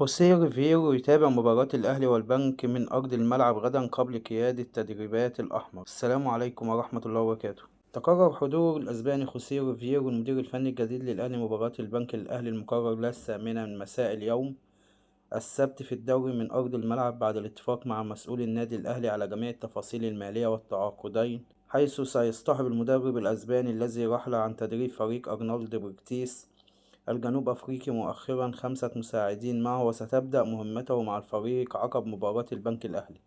خوسيه ريفيرو يتابع مباراة الأهلي والبنك من أرض الملعب غدا قبل قيادة تدريبات الأحمر. السلام عليكم ورحمة الله وبركاته. تقرر حضور الأسباني خوسيه ريفيرو المدير الفني الجديد للأهلي مباراة البنك الأهلي المقرر لها 8 من مساء اليوم السبت في الدوري من أرض الملعب بعد الاتفاق مع مسؤول النادي الأهلي على جميع التفاصيل المالية والتعاقدين، حيث سيصطحب المدرب الأسباني الذي رحل عن تدريب فريق أرنولد بركتيس الجنوب أفريقي مؤخرا 5 مساعدين معه، وستبدأ مهمته مع الفريق عقب مباراة البنك الأهلي.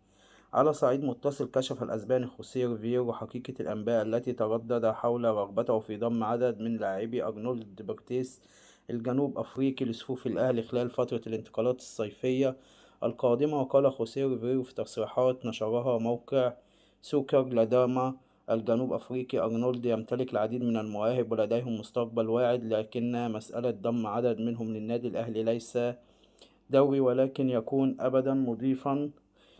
على صعيد متصل، كشف الأسباني خوسيه ريفيرو حقيقة الأنباء التي تردد حول رغبته في ضم عدد من لاعبي أرنولد بركتيس الجنوب أفريقي لصفوف الأهلي خلال فترة الانتقالات الصيفية القادمة. وقال خوسيه ريفيرو في تصريحات نشرها موقع سوكر لداما الجنوب أفريقي: أرنولد يمتلك العديد من المواهب ولديهم مستقبل واعد، لكن مسألة ضم عدد منهم للنادي الأهلي ليس دوري ولكن يكون أبدا مضيفا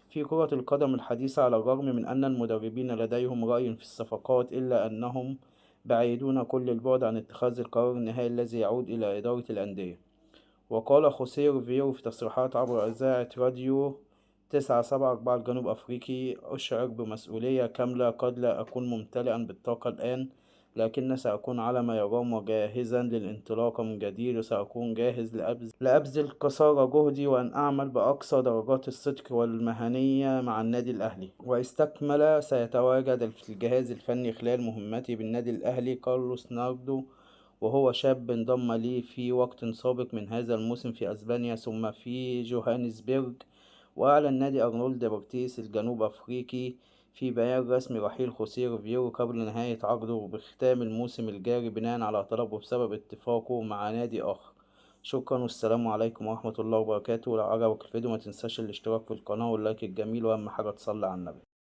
في كرة القدم الحديثة. على الرغم من أن المدربين لديهم رأي في الصفقات، إلا أنهم بعيدون كل البعد عن اتخاذ القرار النهائي الذي يعود إلى إدارة الأندية. وقال خوسيه ريفيرو في تصريحات عبر إذاعة راديو 974 الجنوب أفريقي: أشعر بمسؤولية كاملة، قد لا أكون ممتلئا بالطاقة الآن، لكن سأكون على ما يرام وجاهزا للانطلاق من جديد، وسأكون جاهز لأبذل قصارى جهدي وأن أعمل بأقصى درجات الصدق والمهنية مع النادي الأهلي. واستكمل: سيتواجد في الجهاز الفني خلال مهمتي بالنادي الأهلي كارلوس ناردو، وهو شاب انضم لي في وقت سابق من هذا الموسم في أسبانيا ثم في جوهانسبرغ. وأعلن نادي أرنولد بركتيس الجنوب أفريقي في بيان رسمي رحيل خوسيه ريفيرو قبل نهاية عقده بختام الموسم الجاري بناء على طلبه بسبب اتفاقه مع نادي آخر. شكرا والسلام عليكم ورحمة الله وبركاته. لو عجبك الفيديو ما تنساش الاشتراك في القناة واللايك الجميل، وأهم حاجة تصلي على النبي.